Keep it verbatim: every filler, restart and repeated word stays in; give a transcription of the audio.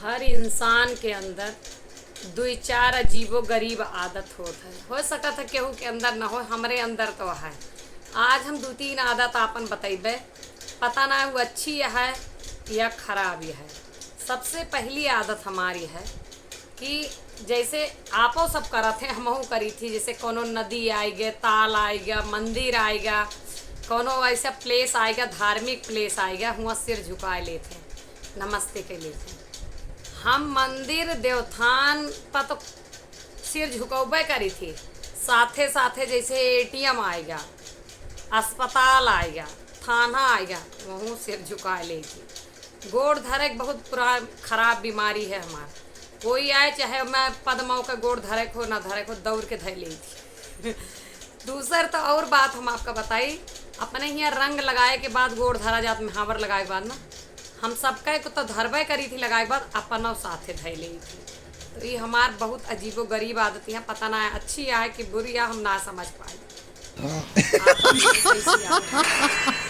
हर इंसान के अंदर दुई चार अजीबो गरीब आदत होत है। हो सकत है केहू के अंदर न हो, हमरे अंदर तो है। आज हम दू तीन आदत आपन बतइबे, पता ना वो अच्छी है या खराब है। सबसे पहली आदत हमारी है कि जैसे आपो सब करत हैं, हमहू करी थी। जैसे कोनो नदी आइगे, ताल आइगा, मंदिर आइगा, कोनो ऐसा place आइगा, धार्मिक place आइगा, हुआं सिर झुकाए लेत हैं, नमस्ते के लेत हैं। हम मंदिर देवथान पर तो सिर झुकौबे करी थी, साथे साथे जैसे ATM आइगा, अस्पताल आइगा, थाना आइगा, वहूँ सिर झुकाए लेई थी। गोड़ धरे के बहुत पुरा-, खराब बीमारी है हमार। कोई आए चाहे मैं पद्मव के गोड़ धरे को ना धरे को, दौड़ के धै लेई थी। दूसर तो और बात हम आपका बताई, अपने हियाँ रंग लगाए के बाद गोड़ धरा जात, महावर लगाए के बाद ना, हम सबका को तो धरबे करी थी लगाए के बाद, अपनौ साथे धै लेई थी। तो ये हमार बहुत अजीबो गरीब आदत है, पता ना अच्छी आए कि बुरी आए, हम ना समझ पाई। आप कैसी आदत?